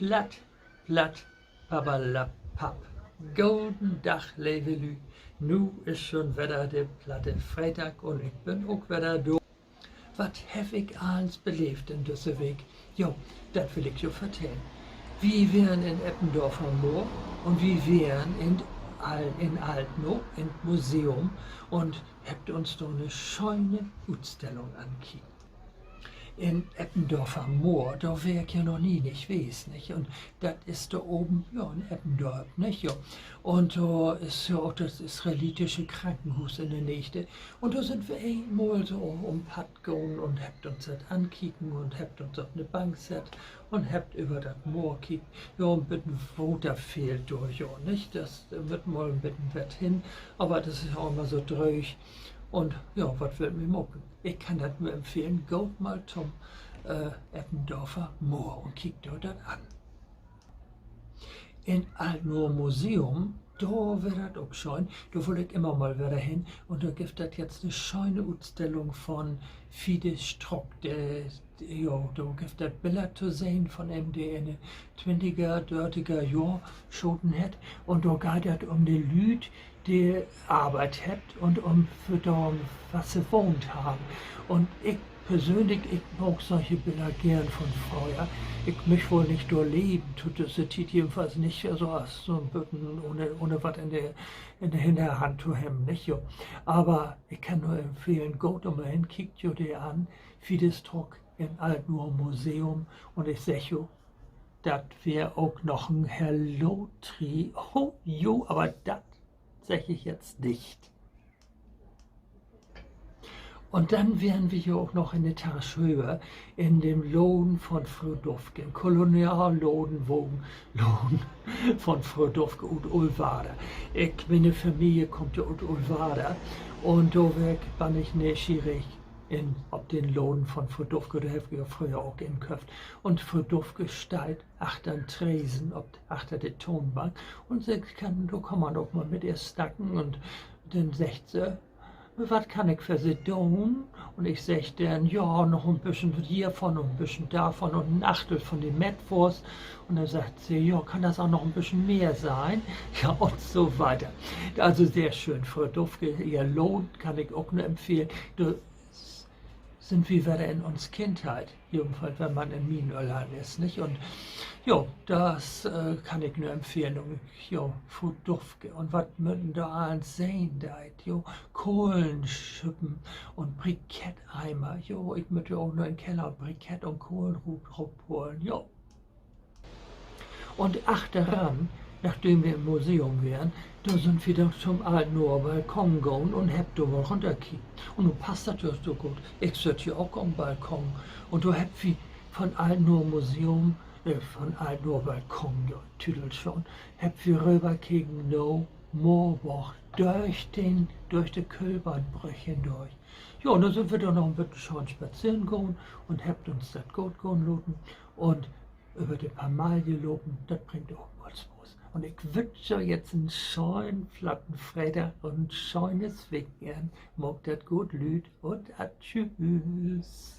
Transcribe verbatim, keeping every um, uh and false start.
Platt, platt, papperlapapp. Goden Dag, leve Lüüd. Nu is schon wedder de platte Freedag un ik bün ok wedder dor. Wat heff ik allens beleevt in düsse Week? Jo, dat will ik jo vertellen. Wi weren in Eppendorfer Moor un wi weren in, in Altno in't Museum un hebbt uns dor 'ne schöne Utstellung ankeken. In Eppendorfer Moor, dor weer ik ja noch nie nich west, nich? Un dat is dor baven, ja, in Eppendorf, nich? Jo. Un dor is ja ok dat israelitische Krankenhuus in de Neegde. Un dor sünd wi eenmal so üm Padd gahn un hebbt uns dat ankeken un hebbt uns op 'ne Bank sett un hebbt över dat Moor keken. Ja, 'n beten Water fehlt dor ja, nich? Dat mutt mal 'n beten wat hen, aver dat is ja ok immer so dröög. Un ja, wat wüllt wi maken? Ik kann dat nur empfehlen, gaht mal to'n Eppendorfer Moor un kiekt jo dat an. In Altnoor Museum, dor weer dat ok schöön. Dor wull ik immer mal wedder hen. Un dor gifft dat jetzt 'ne schöne Utstellung von Fide Struck. De, jo, dor gifft dat Biller to sehn von em, de in de twintiger, dörtiger Johr schoten hett. Un dor geiht dat üm de Lüüd, de arbeidt hebbt un üm, för dor, wat se wahnt harrn. Un ik persönlik, ik mag solche Biller geern von fröher. Ik müch woll nich dor leven, to düsse Tiet jedenfalls nich, also as so 'n beten ohne, ohne wat in de, in de Hinnerhand to hebben, nich, jo. Aver ik kann nur empfehlen, gaht dor mal hen, kiekt jo de an, Fide Struck in Altnoor Museum. Un ik segg jo, dat weer ok noch en Herr Lotri. Ho, jo, aver dat segg ik jetzt nich. Un denn weren wi jo ok noch in de Taschhöhe, in den Laden von Fro Dufke, Kolonialladen, Wohnladen von Fro Dufke ut Oolwerder. Ik, miene Familie kummt ja ut Oolwerder. Un dor weer ik bannig neeschierig in, op den Laden von Fro Dufke, dor heff ik ja fröher ok inköfft. Un Fro Dufke steiht achter'n Tresen, op, achter de Toonbank. Un se kann, dor kann man ok mal mit ehr snacken. Un denn seggt se: Wat kann ik för Se doon? Un ik segg denn: Ja, noch en beten hiervon un en beten dorvon un en Achtel von de Mettwust. Un denn seggt se: Ja, kann dat ok noch en beten mehr sein? Ja, un so wieder. Also sehr schön, Fro Dufke, ehr Laden kann ik ok nur empfehlen. Dor sünd wi wedder in uns Kindheit, jedenfalls wenn man in mien Öller is, nich? Un jo, dat kann ik nur empfehlen. Un jo, Fro Dufke. Un wat man dor allens sehn deit, jo, Kohlenschippen un Briketteimer. Jo, ik mutt ja ok noch in Keller un Brikett un Kohlen rut, rutholen, jo. Un achteran, nadem wi in't Museum weren, dor sünd wi denn to'n Altnoor Balkon gahn un hebbt dor mal rünnerkeken. Un nu passt dat ja so goot. Ik sitt ja ok an'n Balkon. Un dor hebbt wi von Altnoor Museum, äh, von Altnoor Balkon, ja, Tüdel schon, hebbt wi röverkeken na Moorborg dörch den, dörch de Köhlbahnbrüch hindörch. Jo, un denn sünd wi dor noch en beten schöön spazeren gahn un hebbt uns dat goot gahn laten un över de Palmalie lopen, dat bringt ok mal Spaaß. Un ik wünsch jo jetzt en schönen platten Freedag un en schönes Wekenenn. Maakt dat goot, Lüüd, un tschüüs.